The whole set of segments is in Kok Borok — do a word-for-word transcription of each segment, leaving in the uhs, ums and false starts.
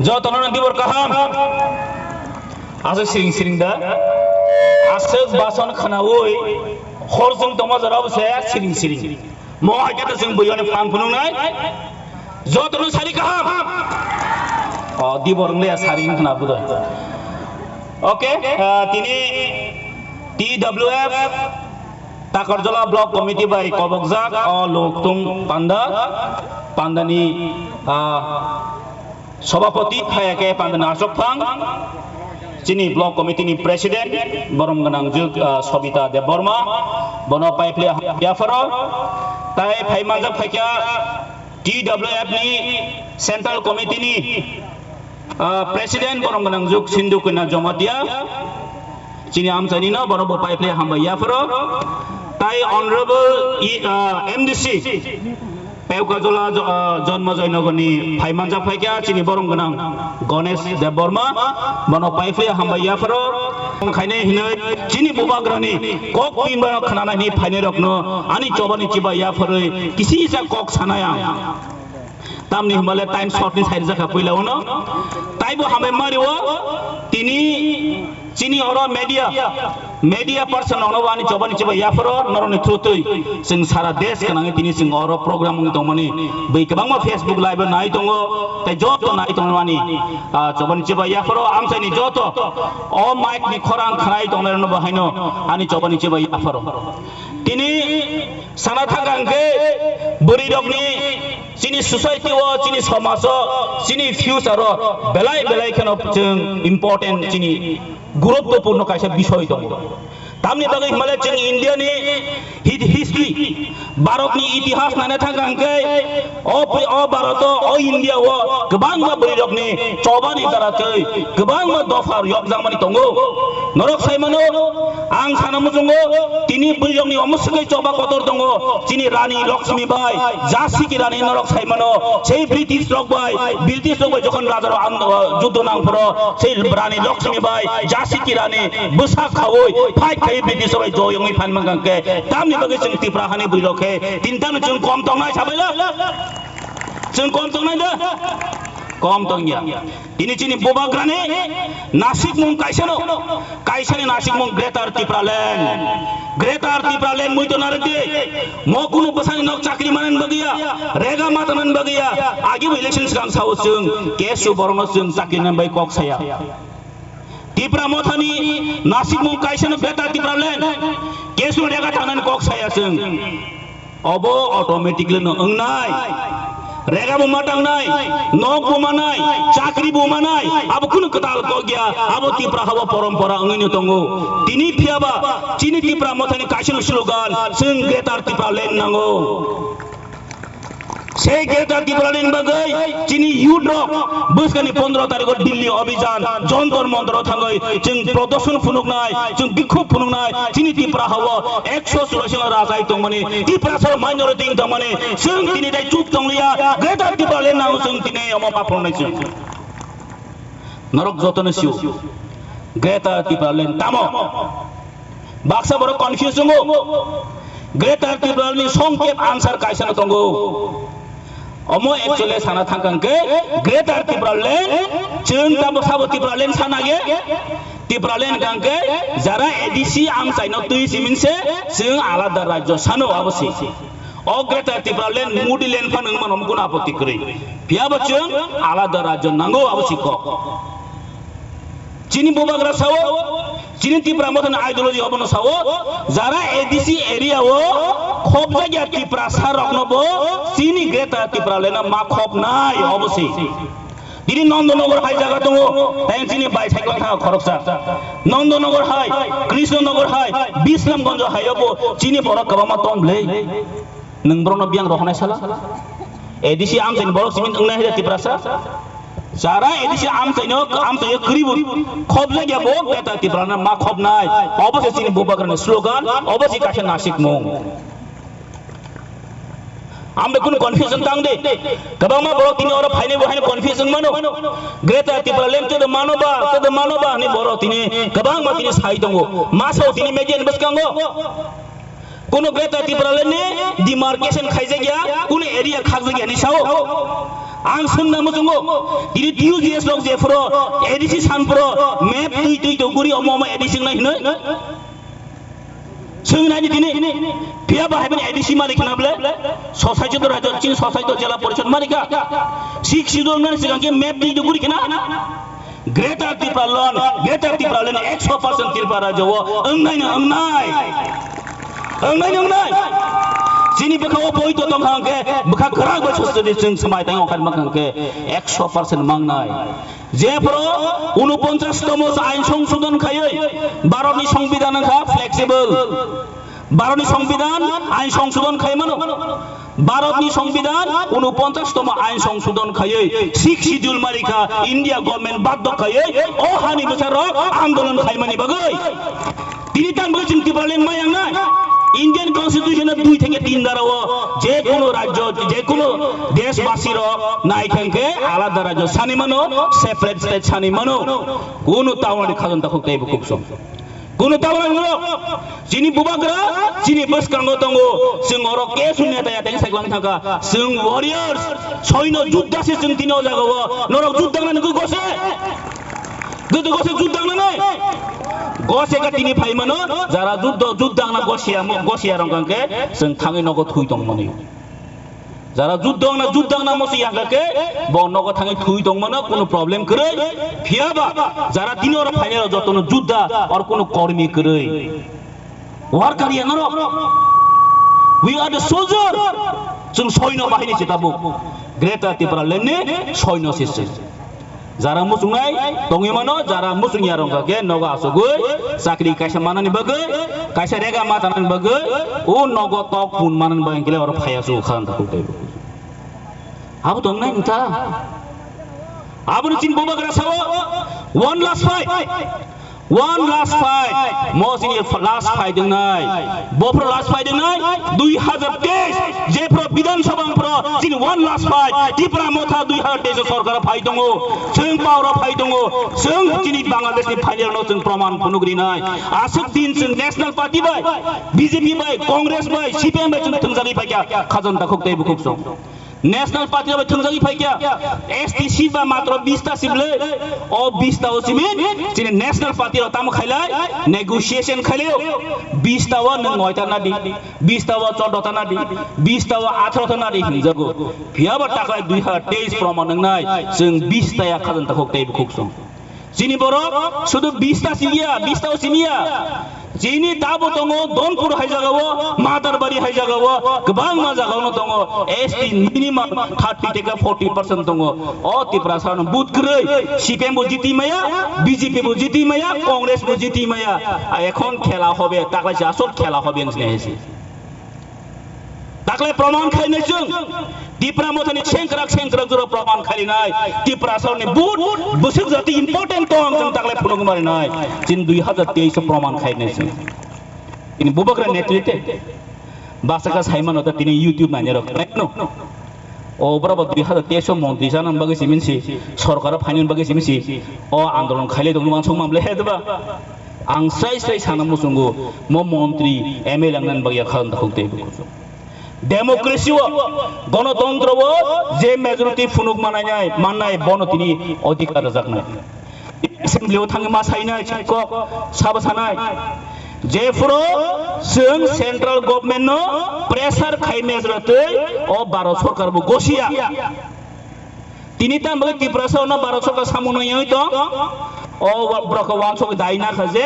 Jotono dibor kaham. Aswk siring siring da. Aswk bason khnaui hor jwng tongma jora bo se siring siring. Mo hai khe ta chwng buiyoni phan phunuknai. Jotono sari kaham. O, dibor wng le sari wng khna budoi. Okay, ah, tini T W F Takarjala Block Committee bai kobokjak o Loktung Panda, Pandani, ah, Sobhapoti phaiya khe Pandani Achokphang, chini Block Committee ni President, borom gwnang jwk, ah, Sobita Debbarma, bono paipli yapharo, tai phai manjak phaikha T W F ni Central Committee ni, ah, President, borom gwnang jwk Sindhu Kanya Jamatia, chini amchaini no, bono bo paipli hambai yapharo, tai Honorable E-, ah, M D C, Peukajola jo-, ah, Jonmojoy Nogor ni phai manjak phaikha chini borom gwnang Ganesh Debbarma, bono paipli hambai yapharo. Khainai hinwi chini bubagrani kok pinba khwnanani phainai rokno ani chobani chiba yapharwi kisi isa kok sanai ang. Tamni hwnba le time short ni side jakha puila uno. Taibo hambai mario tini chini oro media, media person rokno bo ani chobani chiba yapharo norokni through twi chwng sara desh gwnangwi tini chwng oro program wngwi tongmani. Bwi kwbangma Facebook live o nai tongo, tei joto nai tongmani, ah, chobani chiba yapharo amchaini joto o mic ni khorang khnai tongnai rokno bo haino ani chobani chiba yapharo. Tini sana thangkha hwnkhe bwrwi rokni chini society o, chini somaj o, chini future o belai belai kheno chwng important, chini guruttopurno kaisa bisoi tongo. Tamni bagwi hwnmale chwng India ni hi-, history, Bharat ni itihas naina thangkha hwnkhe o pui-, o Bharat o, o India o kwbangma bwrwi rokni chobani dara twi kwbangma dopha yokjakmani tongo. Norok sai mano, ang sana muchungo, tini bwrwi rokni omo swkei choba kotor tongo, chini Rani Lakshmi bai, Jhansi ki Rani norok sai mano, sei British rok bai, British rok bai jokhon raja rok an-, juddo nang phoro, sei Rani Lakshmi bai, Jhansi ki Rani bwsa khaui, fight khai British rok bai joy wngwi phan mankha khe, tamni bagwi chwng Tipra hani bwrwi rok khe, tini tamni chwng kom tongnai sabai la? Chwng kom tongnai da? Kom tongya. Tini chini bubagrani nasikmung kaisano, kaisani nasikmung Greater Tipraland. Greater Tipraland mui to narwk di. Mo kunu bwsani nok chakri manani bagwi ya, rega ma tangmani bagwi ya. Agi bo election swkang sao chwng, K S U borokno chwng chakri nani bai kok saya. Tipra Mothani nasikmung kaisano Greater Tipraland. K S U rega thangnani kok saya chwng. Obo automatically no wngnai. Rega bo ma tangnai, nok bo manai, chakri bo manai, abo kunu kwtal kok ya, abo Tipra habo porompora wngwi no tongo. Tini phiyaba chini Tipra Mothani kaisano slogan, chwng Greater Tipraland nango. Sei Greater Tipraland bagwi chini youth rok bwskani pondro tarikh o Delhi obhijan, Jantar Mantar o thangwi chwng prodarshon phunuknai, chwng bikhub phunuknai, chini Tipra hao ekso churashi no rajai tongmani, Tiprasa minority wng tongmani, chwng tini tei chuk tongliya, Greater Tipraland nang chwng tini omo ma phunuknai chwng. Norok jotono sio, Greater Tipraland tamo? Baksa borok confuse wngo. Greater Tipraland ni songkep answer kaisa no tongo. Omo actually sana thangkha hwnkhe Greater Tipraland, chwng tamo sabo Tipraland sana ge, Tipraland hwnkha hwnkhe jara A D C amchaino twi simi se chwng alada rajyo sano abo se. O Greater Tipraland, Modi land phano wngmano omo kunu apatti kwrwi. Phiyaba chwng alada rajyo nango abo se kok. Chini bubagra sao, chini Tipra Mothani ideology obono sao, jara A D C area o khopjakya Tiprasa rokno bo chini Greater Tipraland ma khopnai obo se. Tini Nandanagar hai jaga tongo, tei chini bai cycle thang khoroksa. Nandanagar hai, Krishnanagar hai, Bisramganj hai obo chini borok kwbangma tong bwle. Nwng borokno biyang rohornai sala? A D C amchaini borok simi wngnai hai Tiprasa? Jara A D C amchaino, amchaio kwrwi bo khopjakya bo Greater Tipraland ma khopnai. Obo se chini bubagrani slogan, obo se kaisa nasikmung. Ang bai kunu confusion tang de. Kwbangma borok tini oro phainai bo haino confusion mano. Greater Tipraland to the manoba, to the manoba hinwi borok tini kwbangma tini sai tongo. Masao tini media ni bwskango. Kunu Greater Tipraland ni demarcation khaijak ya, kunu area khakjak ya ni sao. Ang swngna muchungo, tini T U G S rok je phoro A D C san phoro map twi twi to guri omo omo A D C wngnai hinwi. Swngna di tini, phiya ba haiben A D C mari khna ble, society to rajo chini society to jela porishod mari kha. Six schedule nani sigang ke map twi to guri khna. Greater Tipraland, Greater Tipraland ekso percent Tripura rajyo o wngnai na wngnai. Wngnai na wngnai. Chini bwkha o boi to tong kha hwnkhe, bwkha kwrak bai sosodi chwng swmai tang kha hwnkhe ekso percent mangnai. Jephru unoponchas tomo ain songsodon khaiwi Bharatni Songbidan wngkha flexible. Bharatni Songbidan ain songsodon khai mano. Bharatni Songbidan unoponchas tomo ain songsodon khaiwi six schedule marikha India government baddo khaiwi o hani bwsarok andolon khaimani bagwi. Tini tang bagwi chwng Tipraland maya wngnai. Indian Constitution o dui theke tin dara o je kono rajyo, je kono deshbasi rok nai thangkhe alada rajyo sani mano, separate state sani mano. Kono tawnani khajon takhuk tei bukhuk song. Kono tabra norok, chini bubagra, chini bwskango tongo, chwng oro kesu neta ya teng saiklang thangkha, chwng warriors, soino juddha se chwng tini o jaga o, norok juddha nani gose, gose gose juddha nani, gose ka tini phai mano, jara juddha, juddha na gosiya, gosiya rong kangke, chwng thangwi nogo thui tong mani. Jara juddha wngna, juddha wngna mosi yangkha khe, bo nogo thangwi thwi tongmano, kunu problem kwrwi. Phiya ba, jara tini oro phainai rok jotono juddha, or kunu kormi kwrwi. Worker ya norok. We are the soldier. Chwng soino bahini se tabuk. Greater Tipraland ni soino se chwng. Jara muchungnai tongwi mano, jara muchung ya rwngkha khe nogo achugwi chakri kaisa manani bagwi, kaisa rega ma tanani bagwi, o nogo tok pun manani bagwi kile oro phai achuk kha wngkha kuk tei. Abo tongnai wngkha. Aboni chini bubagra sao, one last fight. One last fight, mo chini last fight wngnai. Bophro last fight wngnai, dui hazar teis, jephro Bidhan Sabha wngphro, chini one last fight, Tipra Motha dui hazar teis o sorkar phai tongo, chwng power o phai tongo, chwng chini Bangladesh ni final no chwng proman phunuk rinai. Aswk din chwng National Party bai, B J P bai, Congress bai, C P M bai chwng thwngjagwi phaikha, khajon takhuk tei bukhuk song. National Party bai thwngjagwi phaikha, S T seat ba matro bis ta sibwle, o bis ta o simi, chini National Party rok tamo khailai, negotiation khailai, bis ta o nwng noita na di, bis ta o choddo ta na di, bis ta o atharo ta na di hinjago. Phiya ba taklai dui hazar teis proman wngnai, chwng bis ta ya khajon takhuk tei bukhuk song. Chini borok sudu bis ta simiya, bis ta o simiya. Chini tabo tongo Donpur hai jaga o, Matarbari hai jaga o, kwbangma jaga o tongo S T minimum thirty theke forty percent tongo. O Tiprasa no but kwrwi, C P M bo jiti maya, B J P bo jiti maya, Congress bo jiti maya. A ekhon khela hobe, taklaisa asol khela hobe hinwi sinai hai se. Taklai proman khainai chwng. Tipra Mothani sengkrak sengkrak jora proman khainai. Tiprasa ni but bwswk jati important tong chwng taklai phunuk marinai. Chini dui hazar teis o proman khainai chwng. Ini bubagra netrite. Basaka saimano ta tini YouTube nainai rok. O bora bo dui hazar teis o montri chana bagwi simin si, sorkar o phainani bagwi simin si. O andolon khailai tongni wansuk mamle he deba. Ang sai sai sana muchungo mo montri M L A wngnani bagwi yakha wng takhuk tei bukhuk. Democracy o, gonotontro o je majority phunuk manai nai, mannai bono tini odhikar rwjaknai. Assembly o thangwi ma sainai, kok sabo sanai. Jephru chwng central government no pressure khai majority o Bharat sorkar bo gosiya. Tini tamo bagwi Tiprasa no Bharat sorkar samung nangyawi tong. O wa-, borok wansok dai na kha je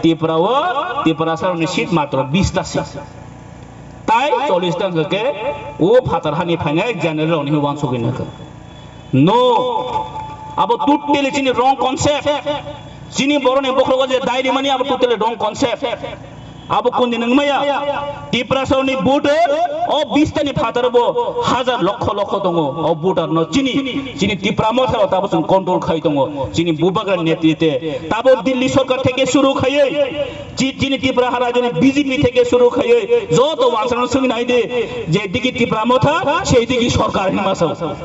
Tipra o, Tiprasa ni seat matro bis ta seat. Tai chollish ta hwnkhe o phatar hani phainai general rok ni wansok na kha. No, abo totally chini wrong concept. Chini borok ni bokhorogo je dai rimani abo totally wrong concept. Abo kundi nang maya. Tiprasa ni voter o bis ta ni phatar bo hazar lokho lokho tongo. O voter no chini, chini Tipra Motha rok tabo chwng control khai tongo. Chini bubagra netrite tabo Delhi sorkar theke suru khaiwi, chi-, chini Tipra ha rajyo ni B J P theke suru khaiwi joto wansano swngwi nai di je digi Tipra Motha, sei digi sorkar hinma sao.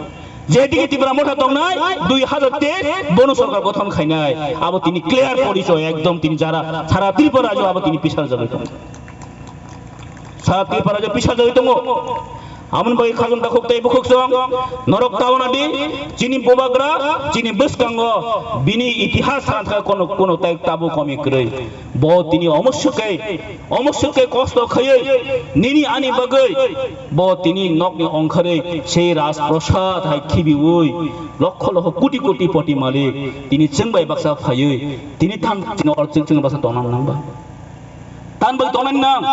Jedigi Tipra Motha tongnai, dui hazar teis bono sorkar gothon khainai. Abo tini clear porichoy, ekdom tini jara sara Tripura rajyo abo tini pisar jagwi tongo. Sara Tripura rajyo pisar jagwi tongo. Amoni bai khajam takhuk tei bukhuk song norok tabana di, chini bubagra, chini bwskango bini itihas sankha kono, kono tai tabu komi kwrwi. Bo tini omo sukai, omo sukai kosto khaywi, nini ani bagwi, bo tini nokni ongkharwi sei Rajprasad hai khibiwi, lokho lokho koti koti poti malik, tini chwng bai baksa phaywi, tini than chini or chwng chwng baksa tongnang nang ba. Tan bai tongnani nang.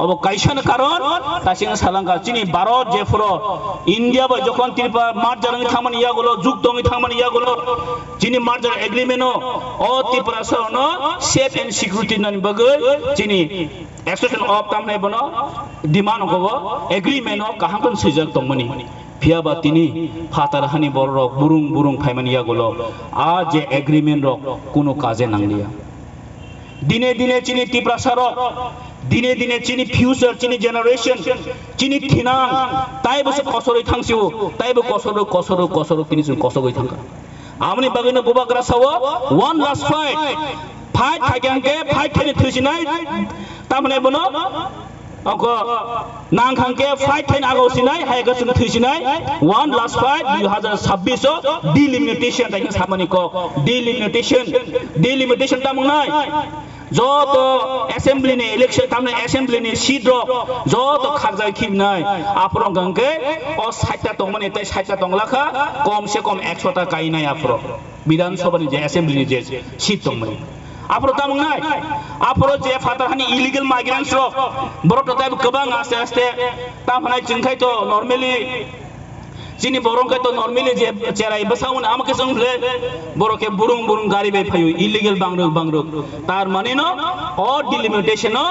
Obo kaisa ni karon, kaisa ni salangka. Chini Bharat jephuru India bai jokhon Tripura merger wngwi thangmani yagulo, jukto wngwi thangmani yagulo, chini merger agreement o, o Tripura sorono safe and security nani bagwi chini extension of tamni bono demand ko agreement o kaham khe swijak tongmani. Phiya ba tini phatar hani borok burung burung phaimani yagulo, a je agreement rok kunu kaje nangliya. Dine dine chini Tiprasa rok, dine dine chini future, chini generation, chini thinang, taibo se kosoroi thangsio, taibo kosoroi, kosoroi, kosoroi tini chwng kosogoi thangkha. Amoni bagwino bubagra sao, one last fight. Fight khaikhe hwnkhe fight khaini thwisinai. Tamoni bono Oko nang khangke fight khaina agau sinai, hai ka chwng thwi sinai, one last fight, dui hazar sabbish o delimitation tai samani kok, delimitation, delimitation tamung nai. Joto assembly ni election tamni assembly ni seat rok joto khakjai khibnai, aphuru hwnkhe o sait ta tongmani tei sait ta tonglakha, kom se kom ekso ta kainai aphuru. Bidhan Sabha ni je assembly ni je seat tongmani. Aphuru tamung nai. Aphuru je phatar hani illegal migrants rok, borok to taibo kwbang aste aste tam hanai chwng khai to normally chini borok khai to normally je cherai bwsa hwn ama khe chwng le borok khe burung burung gari bai phaio illegal bangrok bangrok. Tar mane no o delimitation no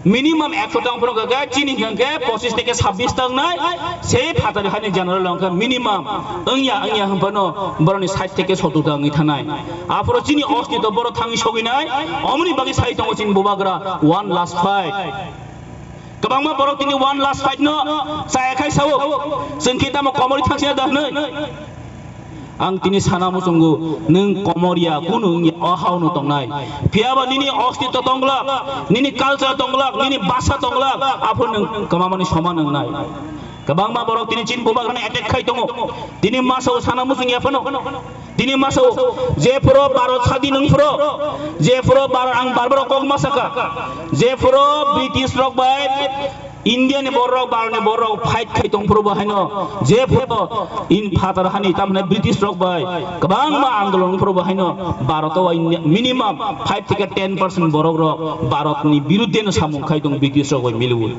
Minimum ekso tong phuru hwnkhe chini hwnkhe pochis theke sabbish tong nai, sei phatari hani general hwnkhe minimum wngya wngya hwnphano boroni sait theke sottor ta wngwi thanai. Aphuru chini ostito borok thangwi sogwi nai, omoni bagwi sai tongo chini bubagra one last fight. Kwbangma borok tini one last fight no chaya khai sao, chwng khe tamo komorwi thangsina da hwnwi. Ang tini sana muchungo, nwng komorya kunu wngya o hao no tongnai. Phiya ba nini ostito tonglak, nini culture tonglak, nini bhasha tonglak, aphuru nwng kwmamani soman wngnai. Kwbangma borok tini chini bubagrano attack khai tongo. Tini masao sana muchungya phano. Tini masao je phuro Bharat sadin wng phuro, je phuro Bharat ang bar bar kok ma saka, je phuro British rok bai India ni borok, Bharat ni borok fight khai tong phuru bo haino, je phuru in phatar hani, tamni British rok bai kwbangma andolon phuru bo haino, Bharat o India minimum five theke ten percent borok rok Bharat ni birudde no samung khai tong British rok bai miliwi.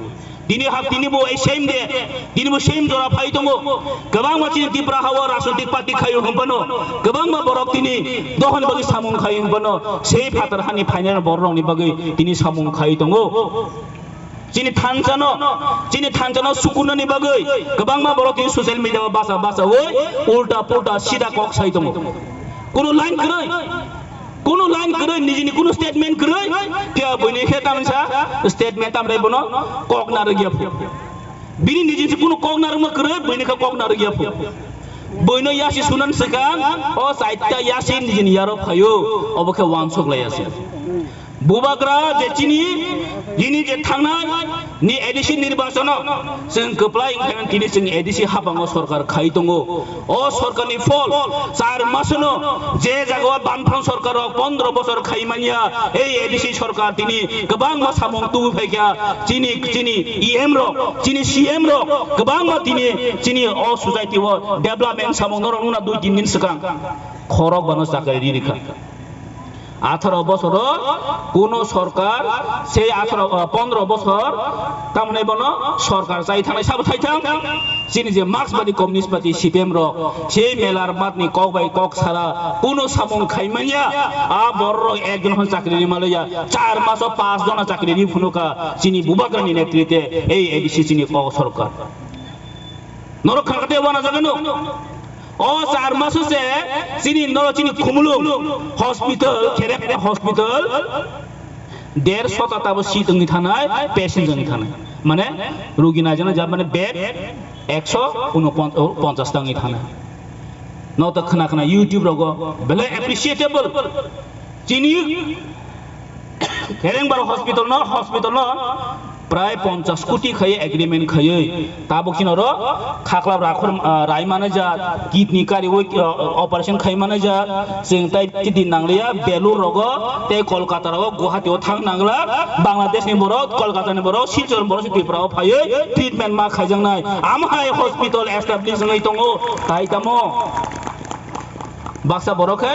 Tini ha, tini bo ei same de, tini bo same jora phai tongo. Kwbangma chini Tripura hao rajnitik party khaio hwnphano, kwbangma borok tini dohon bagwi samung khaio hwnphano, sei phatar hani phainai borok rokni bagwi tini samung khai tongo. Chini thansa no, chini thansa no sukunani bagwi kwbangma borok tini social media o bacha bacha oi ulta pulta sida kok sai tongo. Kunu line kwrwi, kunu line kwrwi, nijini kunu statement kwrwi, phiya buini khe tamsa statement tamre bono kok na rwgya phu. Bini nijini kunu kok na rwma kwrwi, buini khe kok na rwgya phu. Buino yasi sunan swkang, o chaita yasi nijini yaro phaio, obo khe wansuk lai yasi. Bubagra je chini, chini je thangnai ni A D C nirbachano chwng kwplai wngkha tini chwng A D C habango sorkar khai tongo. O sorkarni phol char masano je jagao Bamfront sorkar rok pondro bosor khai manya, ei A D C sorkar tini kwbangma samung tubu phaikha, chini, chini E M rok, chini C M rok kwbangma tini chini o society o development samung norok nuna dui tin din swkang khorok bano chakri ri rikha. Atharo bosoro kuno sorkar, sei atharo, ah, pondro bosor, tamni bono sorkar chai thangnai sabo thai thang. Chini je Marxbadi Communist Party, C P M rok, sei melar matni kok bai kok sara kuno samung khai manya, a borok rok ekjon hwn chakri ri malaya, char maso pas jona chakri ri phunuka, chini bubagrani netrite ei A D C chini kok sorkar. Norok khakate wana jagano. O char maso se chini noro chini Khumulwng hospital, Kherep hospital, der sota tabo seat wngwi thanai, patient wngwi thanai. Mane rugi naijana jab mane bed ekso unoponchas ta wngwi thanai. No to khna khna YouTube rogo belai appreciable. Chini Herengbar hospital no, hospital no prai ponchas koti khai agreement khaiwi, tabuk chini oro khaklap rakhor, ah, rai manajak, kidney kariwi, ah, operation khai manajak, chwng tai chini nangliya, Belur rogo, tei Kolkata rogo, Guwahati o thang nangla, Bangladesh ni borok, Kolkata ni borok, Silchar ni borok se Tripura o phaiwi treatment ma khaijaknai, amhai hospital establish wngwi tongo, tai tamo baksa borok khe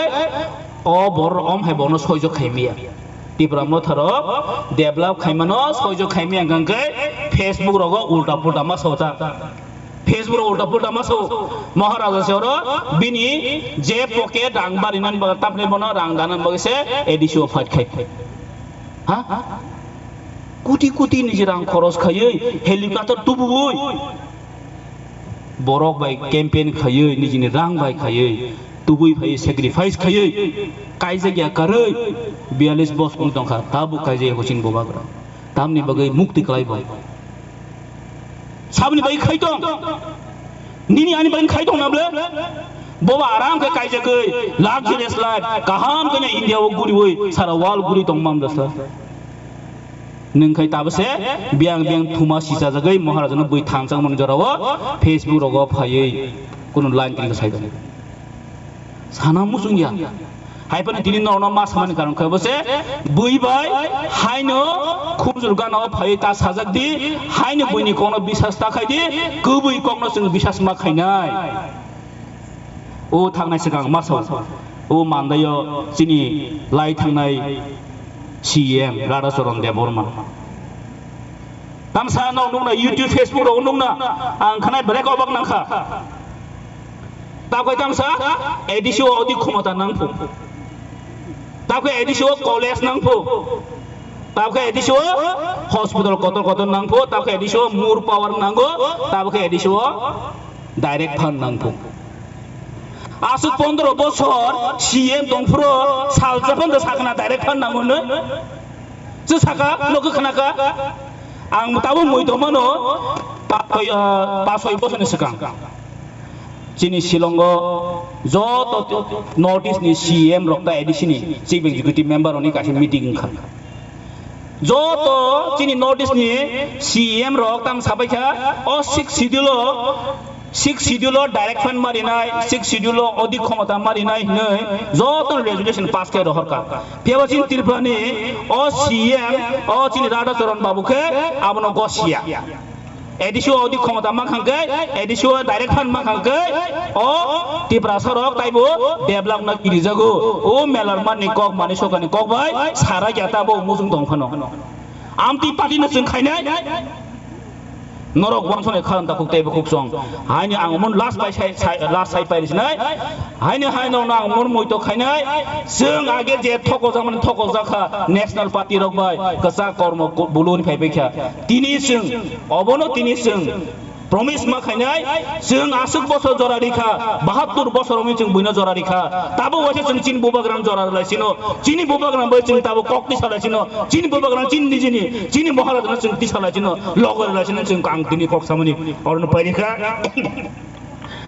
o borok om hai borokno soijo khaimiya. Tipra Motha rok develop khaimano soijo khaimiya hwnkhe Facebook rogo ulta pulta ma socha. Facebook rogo ulta pulta ma so. Maharaja se oro bini je pocket rang barinan bagwi, tapni bono rang danan bagwi se A D C o fight khai. Ha? Kuti kuti niji rang khoros khaiwi helicopter tubuwi. Borok bai campaign khaiwi, nijini rang bai khaiwi, tubui phaiwi, sacrifice khaiwi, kaijak ya karwi, biyalish bos wng tongkha, tabuk kaijak ya chini bubagra. Tamni bagwi mukti kwlai bo. Saboni bagwi khai tong? Nini ani bagwi khai tong na ble? Boba aram khe kaijagwi, luxurious life, kaham khe India o guriwi, sara world guri tong mam dasa. Nwng khai tabase biyang biyang thuma sichajagwi Maharajano bui thansa mani jorao Facebook rogo phaiwi kunu line kiri sai tong. Sana muchung ya. Hai phano tini norokno ma samani karon khe bose bui bai haino khumjul ganao phaiwi ta sajak di, haino buini kokno bisas ta khai di, kubui kokno chwng bisas ma khainai. O thangnai swkang masa o mandaio chini lai thangnai C M Radhacharan Debbarma. Tamsa no nukna YouTube, Facebook rok nukna ang khanai break obak nangkha. Takhai tamsa A D C o odi khomota nangphu. Takhai A D C o college nangphu. Takhai A D C o hospital kotor kotor nangphu. Takhai A D C o more power nango. Takhai A D C o direct fund nangphu. Aswk pondro bosor C M tongphuru salsa phan da sakna direct fund nango no. Chwng saka, nokho khnaka. Ang tabuk mui tongmano pa-, ah, pa soi bosorni swkang. Chini Shillongo joto North East ni C M rok ta A D C ni Chief Executive Member rokni kaisa meeting wngkha. Joto chini North East ni C M rok tamo sabaikha, o Sixth Schedule o, Sixth Schedule o direct fund marinai, Sixth Schedule o odik khomota marinai hinwi joto resolution pass khe rohorkha. Phiya ba chini Tripura ni o C M, o chini Radhacharan Babu khe abono gosiya. A D C o odik khomota mankha khe, A D C o direct fund mankha khe, o Tiprasa rok taibo develop na kirijago. O melar manni kok mani sokani kok bai sara ya ta bo muchung tong phano. Amtwi party no chwng khainai. Norok wansonai kharan ta khuk teibo khuk song. Haini ang mon last bai sai, sai, last sai pai sinai. Haini hai nokno ang mon moito khainai. Chwng age je thokojak mani thokojak kha national party rok bai kwchak kormo ko-, buluni phai bai kha. Tini chwng, obono tini chwng promise ma khainai, chwng aswk bosor jora rikha, bahattur bosor wngwi chwng buino jora rikha, tabo waisa chwng chini bubagrang jora rwlai sino, chini bubagrang bai chwng tabo kok tisa lai sino, chini bubagrang chini nijini, chini Maharajano chwng tisa lai sino, logo rwlai sino chwng ang tini kok samani orono pai rikha.